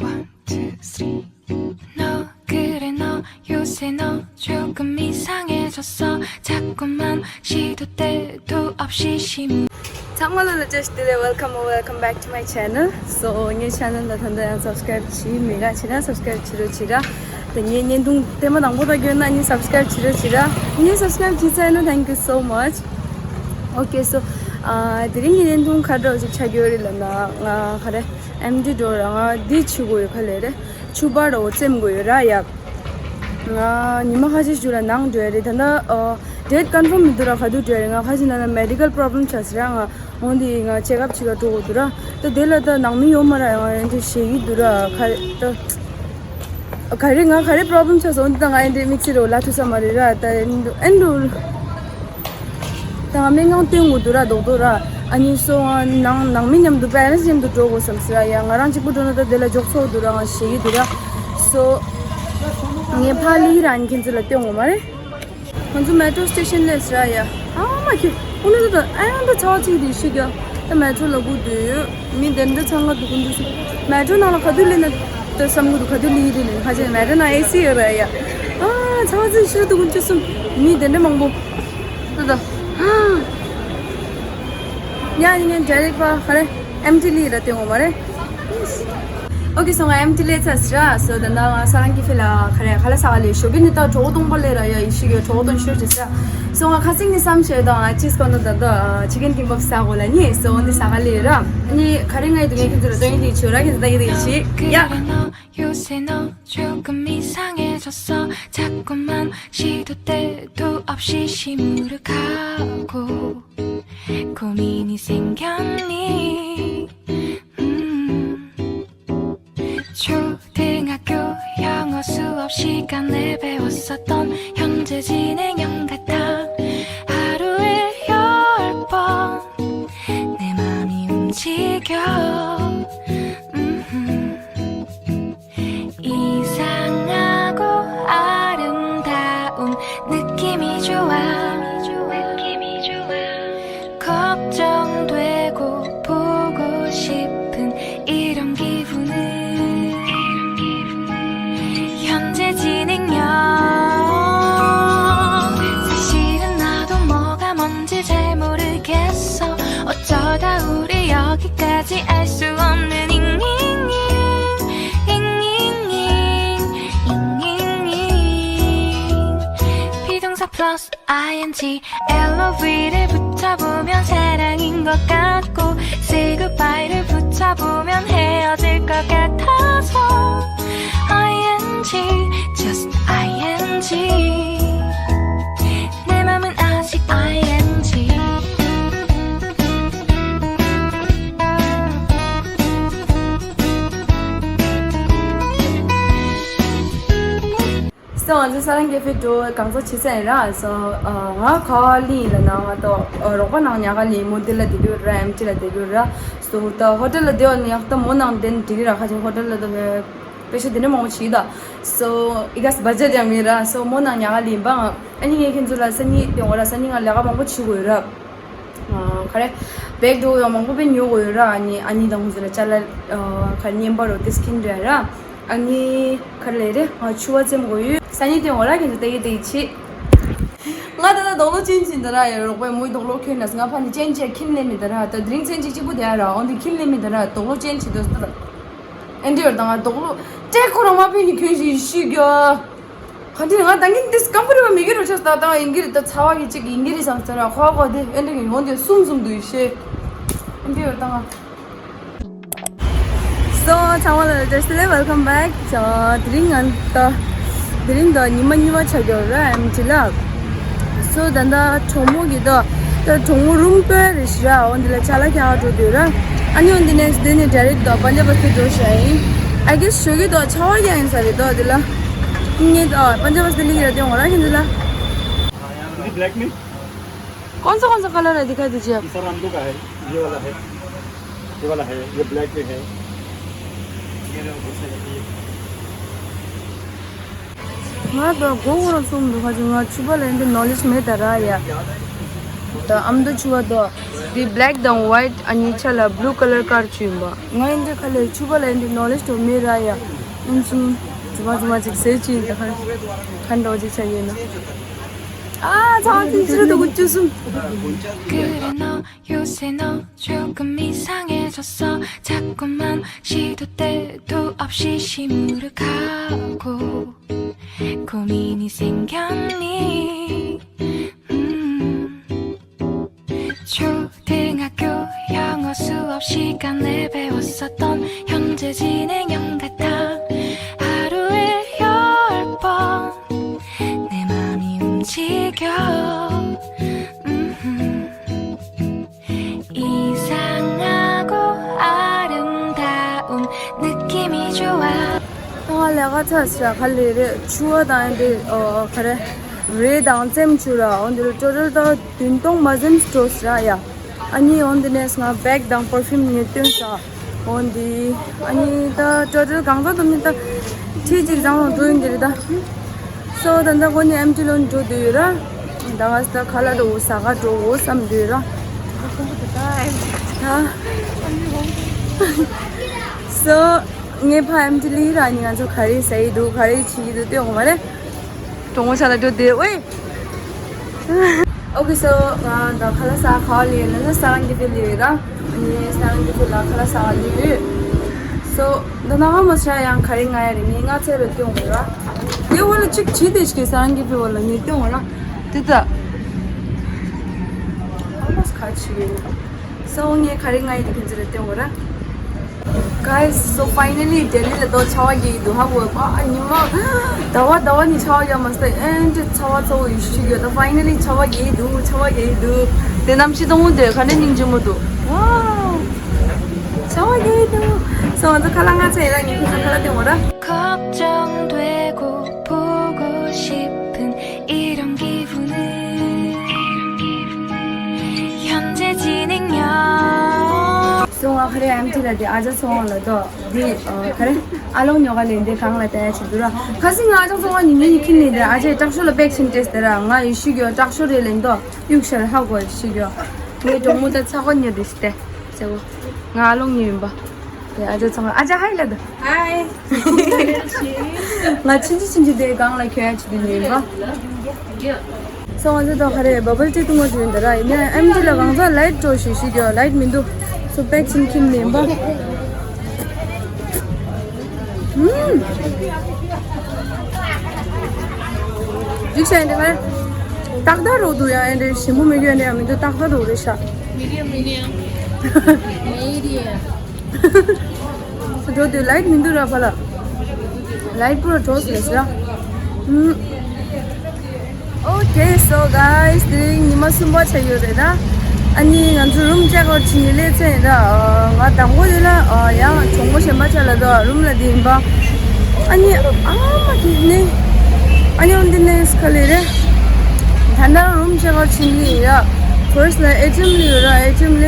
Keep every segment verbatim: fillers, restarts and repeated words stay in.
One, two, three. 너 그래 너 요새 너 조금 이상해졌어. 자꾸만 시도 때도 없이 심 ཚང་མ་ལ་བཀྲ་ཤིས་བདེ་ལེགས། welcome or welcome back to my channel. So ངའི་channel ལ་ད་ལྟ་ཡང་subscribe བྱས་མེད་ག་བྱས་ན་subscribe བྱེད་རོགས་བྱེད་ར། ད་ངའི་བརྙན་ཐུང་ཐེངས་མ་དང་པོ་ལྟ་རྒྱུ་ཡོད་ན་ཨ་ནི་subscribe བྱེད་རོགས་བྱེད་ར། ངའི་subscribe བྱས་ཚར་ན་thank you so much. Okay, so དེ་རིང་གི་བརྙན་ཐུང་ག་འདྲ་ཞིག་ཆགས་ཀྱི་ཡོད་རེད་ལབ་ན། ང་ག་རེ་ཨེམ་ཊི་འགྲོ་ར། ང་འདི་བྱེད་དགོས་ཡོད། ག་ལེ་རེད། ཕྱུ་པ་ར་འོ་བཙེམ་དགོས་ཡོད་ར་ཡ། ང་ཉི་མ་ཁ་ཤས་ཤིག་ལ་ནང་འགྲོ་ཡ་རེད། ད་ལྟ་date confirm མི་འདུག་ར། ག་དུས་འགྲོ་ཡ་རེད། ང་ཁ་ཤས་ན་ན་medical problem ཆགས་ཟེར་ར། ང་འོན་ཏེ་ང་check up བྱེད་ག་འགྲོ་དགོས་འདུག་ར། ད་དེ་ལ་ད་ནང་མི་ཡོད་མ་ར། ང་ཨེ་འདྲ་ཞེད་ཀྱི་འདུག་ར། ག་རེ་ད་ག་རེ་ང་ག་རེ་problem ཆགས་སོང་། འོན་ཏེ་ད་ང་ཨེ་འདྲ་དམིགས་བསལ་རོ་ལ་ཐུག་ས་མ་རེད་ར། ད་ཨེ་འདྲ་ཨེ་འདྲ། ད་ང་སྨན་ཁང་སྟོན་དགོས་འདུག་ར་རྡོག་རྡོག་ར། ཨ་ནི་སོ་ང་ནང་ནང་མི་མཉམ་དུ་parents མཉམ་དུ་འགྲོ་དགོས་བསམ་ཟེར་ར་ཡ། ང་རང་གཅིག་པུ་འགྲོ་ན་ད་དེ་ལ་འཇོག་ཚོགས་འདུག་ར། ང་ཞེད་ཀྱི་འདུག་ར། སོ་ངས་ཕར་སླེབས་ར། ཨ་ནི་ཁྱེད་ཚོ་ལ་སྟོན་དགོས་མ་རེད། ང་ཚོ་metro station སླེབས་ཟེར་ར་ཡ། ཨ་མ་ཁྱོད་ཨུ་ནུ་ད་ད་ཨ་ཡང་ད་ཚ་བ་ཚིག་དེ་ཤི་རྒྱ། ད་metro ལ་སྒུག་སྡོད་ཡོད། མི་དེ་འདྲ་ཚང་ག་འདུག་གི་འདུག་ཟེར། metro ནང་ལ་ག་དུས་སླེབས་ན་ད་བསམ་གི་འདུག་ག་དུས་སླེབས་ཀྱི་རེད་ལབ་ནས། ཧ་ཅང་metro ནང་ཨེ་སི་ཡོད་ར་ཡ། ཨ་ཚ་བ་ཚིག་ཤི་འདུག་གི་འདུག་ཟེར། མི་དེ་འདྲ་མང་པོ། ད་ད། ཡ་ཡིན་ངན་direct པ་ག་རེ་ཨེམ་ཊི་ལི་ར་སྟོན་དགོས་མ་རེད། Okay, so ང་ཨེམ་ཊི་ལི་སླེབས་ཚར་ཟེར་ར། So ད་ལྟ་ང་ས་རང་གི་ཕི་ལ་ག་རེ་ག་ལ་ས་ག་ལེ་ཞོགས་ཀྱི་ནི་ད་གྲོགས་སྟོང་པ་ལས་ར་ཡ་ཡི་ཤི་གི་གྲོགས་སྟོང་ཤོར་ཟེར་ས། So ང་ཁ་སང་ནི་བསམ་ཤེས་དང་ཅིས་གོ་ན་ད་ད་chicken kimbap ཟ་དགོས་ལབ་ནི། So འདི་ས་ག་ལེ་ར། ནི་ག་རེ་ང་ཡི་དུ་ངས་ཁྱེད་ཚོ་ལ་སྟོན་ཡི་དེ་ཆོས་ར་ཁྱེད་ཚོ་ད་ཡི་དེ་ཆི་ཡ། 그래 너 요새 너 조금 이상해졌어. 자꾸만 시도 때도 없이 시무룩하고 고민이 생겼니? 음. 초등학교 영어 수업 시간에 배웠었던 현재 진행형 같아. 하루에 열 번 내 맘이 움직여. 음. 이상하고 아름다운 느낌이 좋아. 느낌이 좋아. 걱정되고 보고 싶은 이런 기분을. 현재 진행형. 사실은 나도 뭐가 뭔지 잘 모르겠어. 어쩌다 우리 여기까지 알 수 없는 잉잉잉, 잉잉잉, 잉잉잉. 비동사 플러스 아이엔지. L O V를 붙여보면 사랑인 것 같고, say goodbye를 붙여보면 헤어질 것 같아서. 아이엔지, just 아이엔지. 내 맘은 아직 아이엔지. So ང་ཚོ་ས་རང་གེ་ཕེ་འགྲོ་གང་ཚོ་བྱེད་ས་ཡིན་ར། So ང་ག་ལི་ལ་ན་ང་ཏོ་རོགས་པ་ནང་ཉག་ག་ལི་མོ་དེ་ལ་དེ་གྱུར་ར། ཨེམ་ཊི་ལ་དེ་གྱུར་ར། So ད་ཧོ་ཊེལ་ལ་དེ་བ་ནི་ཡག་ད་མོ་ནང་དེ་ནི་དེ་གྱུར་ར། ཁ་ཅིག་ཧོ་ཊེལ་ལ་ད་པེ་ཤ་དེ་འདྲ་མང་པོ་བྱེད་ད། So ཨི་ག་སི་བ་ཇེ་ཊི་ཡང་མེད་ར། So མོ་ནང་ཉག་ག་ལི་ཡིན་པ། ང་ཨ་ནི་ངས་ཁྱེད་ཚོ་ལ་སང་ཉིན་དེ་འོ་ར་སང་ཉིན་ང་ལས་ཀ་མང་པོ་བྱེད་དགོས་ཡོད་ར། ག་རེ་བེག་ཌོ་ཡང་མང་པོ་པས་ཉོ་དགོས་ཡོད་ར། ཨ་ནི་ཨ་ནི་དང་ཁོང་ཚོ་ལ་ཅ་ལག་ག་རེ་བརྙན་པར་རོ་དེ་སྐྱིན་རེད་ར། ཨ་ནི་ག་རེ་ལས་རེད། ང་ཕྱུ་པ་བཙེམ་དགོས་ཡོད། སང་ཉིན་དེ་འོ་ར་ཁྱེད་ཚོ་ལྟ་གི་ལྟ་གི་བྱེད། ང་ད་ལྟ་རྡོག་ལོ་ཅན་ཅིག་འདི་ར་ཡ། རོགས་པས་མོའི་རྡོག་ལོ་ཁྱེར་ནས་ང་ཕ་ནི་ཅན་ཅེ་ཁྱིམ་ལེན་མི་འདི་ར། ད་དེ་རིང་ཚན་ཅིག་གཅིག་པུ་དེ་ཡ་ར། འོན་ཏེ་ཁྱིམ་ལེན་མི་འདི་ར་རྡོག་ལོ་ཅན་ཅིག་འདི་ད། ཨེ་འདྲ་ཡོད་ད། ང་རྡོག་ལོ་ཅན་ཁོ་རང་མ་ཕེ་ནི་ཁྱོད་ཞིག་ཤི་གྱ། ག་འདྲ་ང་ད་ངས་འདི་ཀམ་པ་ནི་བ་མི་གི་རོ་ཆ་ད་ད་ཡིན་གི་རེད། ད་ཚ་བ་གི་གཅིག་ཡིན་གི་རེད་བསམ་ཚར་ར། ཁོ་གོ་དེ་ཨེ་འདྲ་གི་ཡོང་དེ་གསུམ་གསུམ་དུ་ཤེས། ཨེ་འདྲ་ཡོད་ད་ང་། So ཚང་མ་ལ་བཀྲ་ཤིས་བདེ་ལེགས། welcome back. དེ་རིང་ང་ད་དེ་རིང་ད་ཉི་མ་གཉིས་པ་ཆགས་ཀྱི་ཡོད་ར། ཨེམ་ཊི་ལ། So ད་ད་གྲོགས་མོ་གི་ད་ད་གྲོགས་མོ་རུམ་སྟོན་རེ་ཞིག་ར། འོ་འདི་ལ་ཅ་ལག་རྒྱག་འགྲོ་འདོད་ར། ཨ་ནི་འོ་འདི་ནས་འདི་ནས་direct ད་པན་ཇབ་བསྟི་འགྲོ་ཤ་ཡིན། I guess ཞོགས་ཀྱི་ད་ཆར་པ་རྒྱག་ཡིན་ས་རེད་ད་འདི་ལ། ངས་ད་པན་ཇབ་བསྟི་ལི་གི་ར་དེ་འོ་ར་ཁྱེད་འདི་ལ། ये ब्लैक में। कौन सा कौन सा कलर है दिखा दीजिए आप। ये सब रामदू का है। ये वाला है, ये वाला है, ये ब्लैक में है। ང་ད་གོ་གོ་ར་གསུམ་འདུག་ཁ་ཅིག་ང་ཕྱུ་པ་ལ་འདི་knowledge མེད་ད་ར་ཡ། ད་ཨ་མདོ་ཕྱུ་པ་དོ། འདི་black དང་white ཨ་ནི་ཆ་ལ་blue colour ཀར་བྱུང་བ། ང་ཡིན་འདྲ་ཁ་ལས་ཕྱུ་པ་ལ་ཡིན་འདྲ་knowledge དོ་མེད་ར་ཡ། ཨིན་ཅིན་ཇུ་མ་ཇུ་མ་ཅིག་ཟེར་ཅིག་ད་ཁ་ཁ་འདྲ་ཅིག་ཆ་ཡོད་ན། ཨ་ཚང་ཅིག་ཅི་ར་དུ་གུ་ཅུ་སུམ། 그래 너 요새 너 조금 이상해졌어. 자꾸만 시도 때도 없이 시무룩하고 고민이 생겼니? 음. 초등학교 영어 수업 시간에 배웠었던 현재 진행형 같아. 하루에 열 번 내 맘이 움직여. 음. 이상하고 아름다운 느낌이 좋아. ང་ལས་ཀ་ཚ་ས་ག་ལེ་རེད། ཕྱུ་པ་དང་འདི་ཨོ་ག་རེ་རེད་དང་རྩེམ་ཆུ་ར་འོ་འདི་ལ་ཅོ་ཅོ་ད་བདུན་སྟོང་མ་ཟིན་སྤྲོ་ས་ར་ཡ། ཨ་ནི་འོ་འདི་ནས་ང་བེག་དང་པར་ཕིའུམ་ངེས་སྟོན་ས། འོ་འདི་ཨ་ནི་ད་ཅོ་ཅོ་གང་ཚ་དུ་མི་ད་ཁྲི་གཅིག་བཟང་བོ་འགྲོ་ཡིན་འདི་རེད་ད། སོ་ད་ལྟ་ཁོ་ནི་ཨེམ་ཊི་ལོན་འགྲོ་འདོད་ཡོད་ར། ད་ང་ད་ཁ་ལག་འགྲོ་ས་ག་འགྲོ་འོ་བསམ་འདོད་ར། ད་སོ་ངའི་ཕ་ཨེམ་ཊི་ལི་ར་ནི་ང་ཚོ་ག་རེ་ཟ་ཡི་འདུག་ག་རེ་བྱེད་ཀྱི་འདུག་ལྟོས་འོང་བ་རེད། གྲོགས་མོ་ཆ་ལ་འགྲོ་འདོད་ཨོའི། ཨོ་ཁེ་སོ་ང་ད་ཁ་ལག་ཟ་ག་ལི་ལ་ས་རང་གི་ཕེ་ལི་ར། ངས་ས་རང་གི་ཕེ་ལ་ཁ་ལག་ཟ་ག་ལི་ཡོད། སོ་ད་ན་ཧ་མ་ཆ་ཡང་ག་རེ་ང་ཡ་རེ་ངས་ང་ཚེ་རུ་ལྟོས་འོང་ར། དེ་འོ་ལ་གཅིག་བྱེད་དེ་ཞིག་ས་རང་གི་ཕེ་འོ་ལ་ངས་ལྟོས་འོང་ར། དེ་ད་ཧ་མ་ཁ་ཆི་རེད། སོ་ངས་ག་རེ་ང་ཡི་དེ་ཕན་ཚུན་ལ་སྟོན་གོ་ར། Guys, so finally ལྡི་ལི་ལ་དོ་ཆར་པ་རྒྱག་གི་འདུག་ཧ་གོ་བ། ཉི་མ་ཟླ་བ་ཟླ་བ་ནི་ཆར་པ་རྒྱག་མ་སྟེ་ཨེ་འདྲ་ཆར་པ་ཚ་པོ་ཡོད་ཤི་ཡོད། ད་finally ཆར་པ་རྒྱག་གི་འདུག་ཆར་པ་རྒྱག་གི་འདུག་དེ་གནམ་གཤིས་དང་པོ་དེ་ག་ནས་སྙིང་རྗེ་མོ་འདུག Wow ཆར་པ་རྒྱག་གི་འདུག་སོ་ང་ཚོ་ཁ་ལག་ང་ཚ་ཡི་ར་ཉི་ཁུ་ཚོ་ཁ་ལག་སྟོན་གོ་ར། 걱정되고 보고 싶은 이런 기분은 현재 진행형. སོང་ང་ཁ་རེ་ཨེམ་ཊི་ལ་དེ་ཨ་ཅག་སོང་ང་ལ་དོ་དེ་ཨ་ག་རེ་ཨ་ལོང་ཉོ་ག་ལེན་དེ་གང་ལ་བལྟ་ཡ་བྱེད་དུ་ར། ཁ་སང་ང་ཨ་ཅག་སོང་ང་ཉི་ཉི་ཉི་ཁྱིམ་ནས་དེ་ཨ་ཅག་དྲག་ཤོས་ལ་པེག་ཕྱིན་ཏེ་སྟེ་ར་ང་ཡི་ཤུ་གི་དྲག་ཤོས་རེད་ལེན་དོ་གཡུག་ཤར་ཧ་གོ་ཡི་ཤུ་གི་ངའི་གྲོགས་མོ་ད་ཚ་གོ་ཉོ་དེ་སྟེ་ཟེར་གོ་ང་ཨ་ལོང་ཉོ་ཡིན་པ། དེ་ཨ་ཅག་ཚང་ཨ་ཅག་ཧའི་ལ་དོ། ཧའི། ང་ཕྱིན་ཅི་ཕྱིན་ཅི་དེ་སྒང་ལ་ཁྱོད་ཡ་ཆི་དུ་ཉོས་པ། སོ་ང་ཚོ་དོ་ག་རེ་བ་བལ་ཊི་བཏུང་བ་དུ་ཡིན་ད་ར་ཡིན་ན་ཨེམ་ཊི་ལ་གང་ཚ་ལའིཊ་འགྲོ་ཞུ་ཞུ་གྱོ་ལའིཊ་མི་འདུག་སོ་པེག་ཕྱིན་ཁྱིམ་ནས་ཡིན་པ། ཨུམ། འགྲིག་ཤག་ཡིན་ད་ག་རེ། ཏག་ཏག་རོ་འདུག་ཡ་ཨེ་འདྲ་ཞིམ་པོ་མི་གྱོན་འདྲ་ཡ་མི་འདུག་ཏག་ཏག་རོ་རེད་ཤག Medium, medium. འགྲོ་དུས་ལའིཊ་མི་འདུག་ར་ཕ་ལ། ལའིཊ་པུ་ར་འགྲོ་ཟེར་ཟེར་ར། ཨུམ། Okay, so guys, དེ་རིང་ཉི་མ་གསུམ་པ་ཆགས་ཡོད་རེད་ད། ཨ་ནི་ང་ཚོ་རུམ་ཅེག་ཨའུཊ་བྱེད་ནི་སླེབས་ཚར་ཡིན་ར། ང་དང་པོ་དེ་ལ་ཡང་གྲོགས་མོ་གཞན་པ་ཆ་ལ་ད་རུམ་ལ་དེ་ཡིན་པ། ཨ་ནི་ཨ་མ་དེ་ནི་ཨ་ནི་འོན་ཏེ་ནས་ག་ལེ་རེད། ད་ནང་རུམ་ཅེག་ཨའུཊ་བྱེད་ནི་ཡིན་ར། First ལ་ཨེ་ཊི་ཨེམ་ལ་ཡོད་ར། ཨེ་ཊི་ཨེམ་ལ་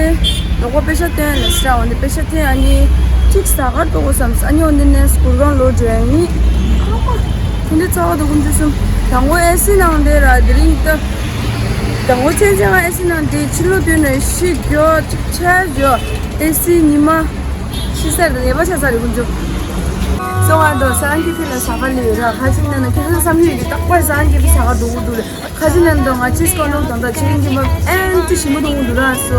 ནོ་གོ་པེ་ཤ་སྟོན་ལ་ཤ་འོན་ཏེ་པེ་ཤ་སྟོན་ཨ་ནི་གཅིག་ཟ་ག་འགྲོ་དགོས་བསམ། ཨ་ནི་འོན་ཏེ་ནས་གུར་གང་ལོ་འགྲོ་ཡ་ཡིན། ཨ་མ་དེ་འདྲ་ཚ་བ་དང་ཀུན་སྤྱོད་གསུམ། དང་པོ་ཨེ་སི་ནང་བསྡད་ར། དེ་རིང་ད་དང་པོ་ཚན་ཚན་ང་ཨེ་སི་ནང་བསྡད། ཕྱི་ལོགས་སྡོད་ནས་ཤི་རྒྱུ་ཅིག་ཆགས་རྒྱུ། ཨེ་སི་ཉི་མ་ཤི་ས་རེད། ཉེས་པ་ཆགས་ས་རེད་ཀུན་སྤྱོད། སོ་ང་དོ་ས་རང་གི་ཕི་ལ་ཟ་ག་ལི་ཡོད་ར། ཁ་ཅིག་ན་ན་ཁྱེད་ཚོ་བསམ་ཡོད་ཀྱི་རྟག་པར་ས་རང་གི་ཕི་ཟ་ག་འགྲོ་གི་འདུག་ལེ། ཁ་ཅིག་ན་ན་དོ་ང་ཅིས་ཀོན་ཌོམ་དང་ད་ཆི་རིན་གི་མ་ཨེན་ཏི་ཞིམ་པོ་འདུག་འདུག་ར། སོ་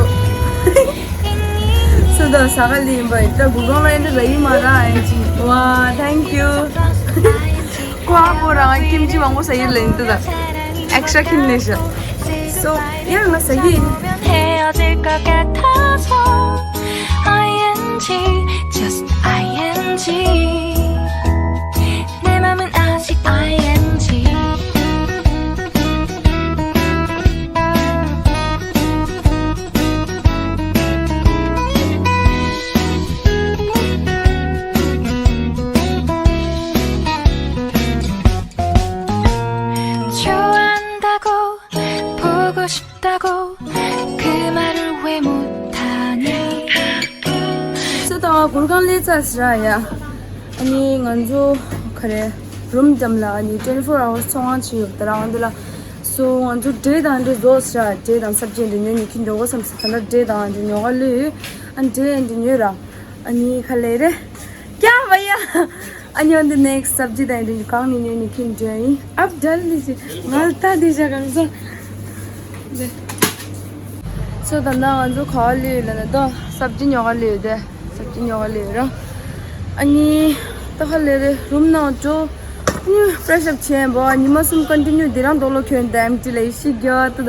སོ་དོ་ཟ་ག་ལི་ཡིན་པ་ད་གུ་གོང་ལ་ཨེན་ཏི་ལ་ཡིན་མ་ར། ཨེན་ཅི་ཝ་thank you ཀོ་ཨ་པོ་རང་ཀིམ་ཅི་མང་པོ་ཟ་ཡི་ལེན་དུ་ད་ཨེག་སི་ཊ་ཁྱིམ་ནས་ཤ། སོ་ཡང་ང་ཟ་གི་ཡིན། 헤어질 것 같아서 ing just ing 내 맘은 아직 ing 좋아한다고 보고 싶다고 그 말을 왜 못하니 སོ་ད་གུར་གང་ལས་ཚར་ཟེར་ར་ཡ། ཨ་ནི་ང་ཚོ་ག་རེ་རུམ་འགྲམ་ལ་ཨ་ནི་twenty four hours ཚོང་ཁང་ཅིག་ཡོད་ད་ར། འོན་ཏེ་ལ་ སོ་ང་ཚོ་འབྲས་དང་འདྲ་བཟོས་ཤག་འབྲས་དང་སབ་ཇི་འདྲ་ཉོ་ཉི་ཁྱི་འགྲོ་གོ་བསམ་སོང་། ད་ལྟ་འབྲས་དང་འདྲ་ཉོ་ག་ལོས་ཡོད། ཨ་འབྲས་འདྲ་ཉོས་ར། ཨ་ནི་ག་ལེ་རེད། ཀྱ་བ་ཡ། ཨ་ནི་on the next སབ་ཇི་དང་འདྲ་གང་ནས་ཉོ་ཉི་ཁྱི་འདྲ་ཡིན། ཨབ་དལ་ལི་ཅི་ང་ལྟ་དེ་ཤག་གང་ས། སོ་ད་ལྟ་ང་ཚོ་ག་ལོས་ཡོད་ལ་ན་ད་སབ་ཇི་ཉོ་ག་ལོས་ཡོད་དེ། སབ་ཇི་ཉོ་ག་ལོས་ཡོད་ར། ཨ་ནི་ད་ག་ལེ་རེད། རུམ་ནང་འགྲོ། ཨ་ནི་fresh up བྱས་པོ་ཉི་མ་གསུམ་continue དེ་རང་རྡོག་ལོ་གྱོན་དེ་ཨེམ་ཊི་ལ་ཡི་ཤི་རྒྱ་ད།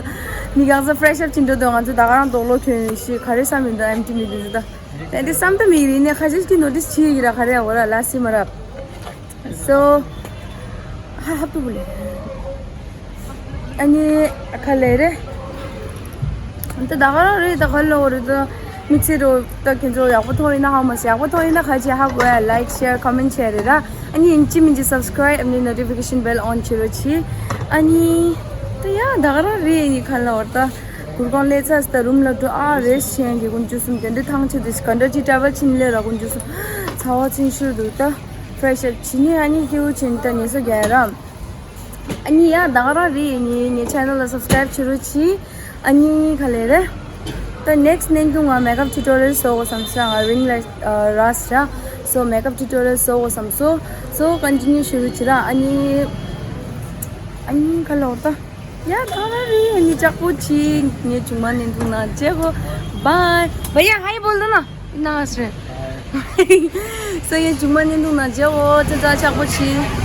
མི་གང་ས་fresh up བྱེད་འགྲོ་དོ་ང་ཚོ་ད་ག་རང་རྡོག་ལོ་གྱོན་ཡི་ཤི་ག་རེ་བསམ་ཡིན་ད་ཨེམ་ཊི་མི་དེ་ཚོ་ད། དེ་འདི་བསམ་ད་མི་རེད་ནས་ཁ་ཤས་ཀྱིས་notice བྱེད་ཀྱི་ར་ག་རེ་ཨ་བོ་ར་ལ་སི་མ་རབ། སོ། ཧ་ཧ་པུ་ལེ། ཨ་ནི་ཁ་ལེ་རེད། ད་ད་ག་རང་རེད་ད་ག་ལོ་རེད་ད། མི་ཚེ་རོ་ད་ཁྱེད་ཚོ་ཡག་པོ་མཐོང་ཡིན་ན་ཧ་མ་སི་ཡག་པོ་མཐོང་ཡིན་ན་ཁ་ཅིག་ཧ་གོ་ཡ་like share comment བྱས་རེད་ར། ཨ་ནི་ཡིན་ཅི་མིན་ཅི་subscribe ཨ་ནི་notification bell on བྱེད་རོགས་གྱིས། ཨ་ནི་ད་ཡ་ད་ག་རང་རེད་ཡིན་ཁ་ལོ་རེད་ད། གུར་ཁང་ལས་ཚར་ད་རུམ་ལ་འགྲོ་ཨ་རེ་ཤེན་གྱི་ཀུན་སྤྱོད་གསུམ་དེ་འདྲ་ཐང་ཆད་དེ་ག་འདྲ་ཅིག་travel ཕྱིན་ལས་ར་ཀུན་སྤྱོད་གསུམ་ཚ་བ་ཚིན་ཤུར་འདུག་ད། fresh up བྱེད་ནི་ཨ་ནི་སྐྱེ་བོ་ཆེན་ད་ཉེ་ས་རྒྱལ་ར། ཨ་ནི་ཡ་ད་ག་རང་རེད་ཡིན་ནི་ངའི་channel ལ་subscribe བྱེད་རོགས་གྱིས། ཨ་ནི་ག་ལེ་རེད། ད་next བརྙན་ཐུང་ང་makeup tutorial བཟོ་དགོས་བསམ་སོང་ང་རིང་ལ་ར་སི་ར། so makeup tutorial བཟོ་དགོས་བསམ་སོང་། so continue བྱེད་རོགས་གྱིས་ར། ཨ་ནི་ཨ་ནི་ག་ལོག་ད། ཡ་ད་ག་རང་རེད་ཨ་ནི་ལྕགས་པོ་གྱིས་ངའི་བྱུང་མ་བརྙན་ཐུང་ནང་མཇལ་གོ bye bye ཡ་hi बोल दो ना। ना हंस रहे। so ངའི་བྱུང་མ་བརྙན་ཐུང་ནང་མཇལ་གོ་ཅ་ཅ་ལྕགས་པོ་གྱིས།